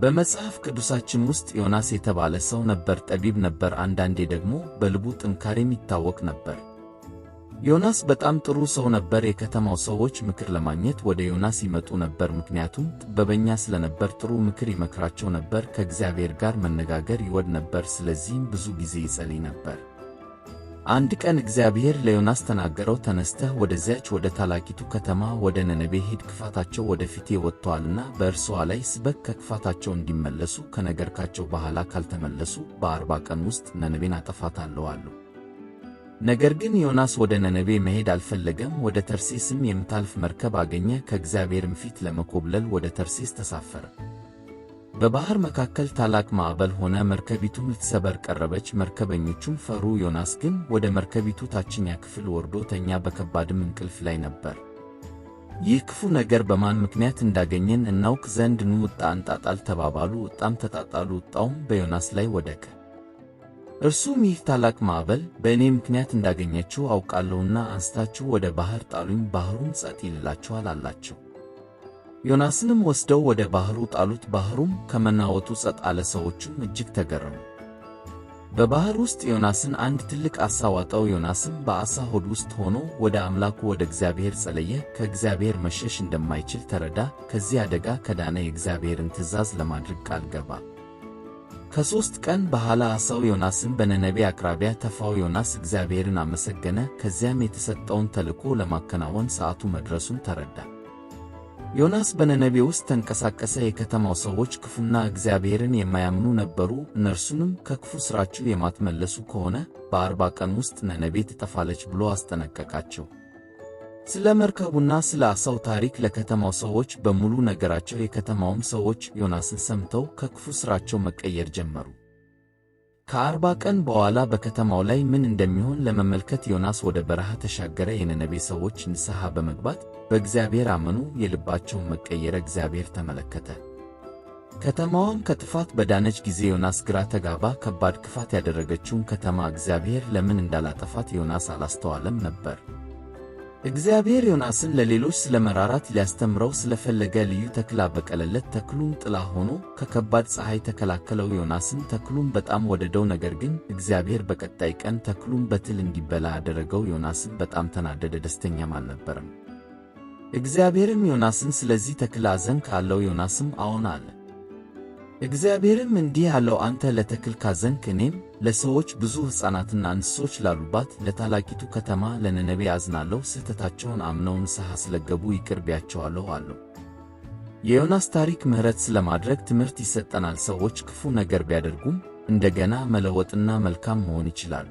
በመጽሐፍ ቅዱሳችን ውስጥ ዮናስ የተባለ ሰው ነበር። ጠቢብ ነበር፣ አንዳንዴ ደግሞ በልቡ ጥንካሬም ይታወቅ ነበር። ዮናስ በጣም ጥሩ ሰው ነበር። የከተማው ሰዎች ምክር ለማግኘት ወደ ዮናስ ይመጡ ነበር፣ ምክንያቱም ጥበበኛ ስለነበር ጥሩ ምክር ይመክራቸው ነበር። ከእግዚአብሔር ጋር መነጋገር ይወድ ነበር፣ ስለዚህም ብዙ ጊዜ ይጸልይ ነበር። አንድ ቀን እግዚአብሔር ለዮናስ ተናገረው፣ ተነስተህ ወደዚያች ወደ ታላቂቱ ከተማ ወደ ነነዌ ሂድ፣ ክፋታቸው ወደ ፊቴ ወጥቶአልና በእርስዋ ላይ ስበክ። ከክፋታቸው እንዲመለሱ ከነገርካቸው በኋላ ካልተመለሱ በ40 ቀን ውስጥ ነነዌን አጠፋታለሁ አለው። ነገር ግን ዮናስ ወደ ነነዌ መሄድ አልፈለገም። ወደ ተርሴስም የምታልፍ መርከብ አገኘ። ከእግዚአብሔርም ፊት ለመኮብለል ወደ ተርሴስ ተሳፈረ። በባሕር መካከል ታላቅ ማዕበል ሆነ፣ መርከቢቱም ልትሰበር ቀረበች። መርከበኞቹም ፈሩ። ዮናስ ግን ወደ መርከቢቱ ታችኛ ክፍል ወርዶ ተኛ፣ በከባድም እንቅልፍ ላይ ነበር። ይህ ክፉ ነገር በማን ምክንያት እንዳገኘን እናውቅ ዘንድ ኑ ዕጣ እንጣጣል ተባባሉ። ዕጣም ተጣጣሉ፣ ዕጣውም በዮናስ ላይ ወደቀ። እርሱም ይህ ታላቅ ማዕበል በእኔ ምክንያት እንዳገኛችሁ አውቃለሁና አንስታችሁ ወደ ባሕር ጣሉኝ፣ ባሕሩም ጸጥ ይልላችኋል አላቸው። ዮናስንም ወስደው ወደ ባሕሩ ጣሉት። ባሕሩም ከመናወጡ ጸጥ አለ። ሰዎቹም እጅግ ተገረሙ። በባሕር ውስጥ ዮናስን አንድ ትልቅ ዓሣ ዋጠው። ዮናስም በዓሣ ሆድ ውስጥ ሆኖ ወደ አምላኩ ወደ እግዚአብሔር ጸለየ። ከእግዚአብሔር መሸሽ እንደማይችል ተረዳ። ከዚህ አደጋ ከዳነ የእግዚአብሔርን ትእዛዝ ለማድረግ ቃል ገባ። ከ3 ቀን በኋላ ዓሣው ዮናስን በነነዌ አቅራቢያ ተፋው። ዮናስ እግዚአብሔርን አመሰገነ። ከዚያም የተሰጠውን ተልእኮ ለማከናወን ሰዓቱ መድረሱን ተረዳ። ዮናስ በነነዌ ውስጥ ተንቀሳቀሰ። የከተማው ሰዎች ክፉና እግዚአብሔርን የማያምኑ ነበሩ። እነርሱንም ከክፉ ሥራችሁ የማትመለሱ ከሆነ በ40 ቀን ውስጥ ነነዌ ትጠፋለች ብሎ አስጠነቀቃቸው። ስለ መርከቡና ስለ ዓሣው ታሪክ ለከተማው ሰዎች በሙሉ ነገራቸው። የከተማውም ሰዎች ዮናስን ሰምተው ከክፉ ሥራቸው መቀየር ጀመሩ። ከ40 ቀን በኋላ በከተማው ላይ ምን እንደሚሆን ለመመልከት ዮናስ ወደ በረሃ ተሻገረ። የነነዌ ሰዎች ንስሐ በመግባት በእግዚአብሔር አመኑ። የልባቸውን መቀየር እግዚአብሔር ተመለከተ። ከተማዋም ከጥፋት በዳነች ጊዜ ዮናስ ግራ ተጋባ። ከባድ ክፋት ያደረገችውን ከተማ እግዚአብሔር ለምን እንዳላጠፋት ዮናስ አላስተዋለም ነበር። እግዚአብሔር ዮናስን ለሌሎች ስለ መራራት ሊያስተምረው ስለፈለገ ልዩ ተክል አበቀለለት። ተክሉም ጥላ ሆኖ ከከባድ ፀሐይ ተከላከለው። ዮናስም ተክሉን በጣም ወደደው። ነገር ግን እግዚአብሔር በቀጣይ ቀን ተክሉን በትል እንዲበላ አደረገው። ዮናስም በጣም ተናደደ፣ ደስተኛም አልነበረም። እግዚአብሔርም ዮናስን ስለዚህ ተክል አዘንክ አለው። ዮናስም አዎን አለ። እግዚአብሔርም እንዲህ አለው፣ አንተ ለተክል ካዘንክ እኔም ለሰዎች ብዙ ሕፃናትና እንስሶች ላሉባት ለታላቂቱ ከተማ ለነነዌ አዝናለሁ። ስህተታቸውን አምነው ንስሐ ስለገቡ ይቅር ብያቸዋለሁ አለው። የዮናስ ታሪክ ምሕረት ስለማድረግ ትምህርት ይሰጠናል። ሰዎች ክፉ ነገር ቢያደርጉም እንደገና መለወጥና መልካም መሆን ይችላሉ።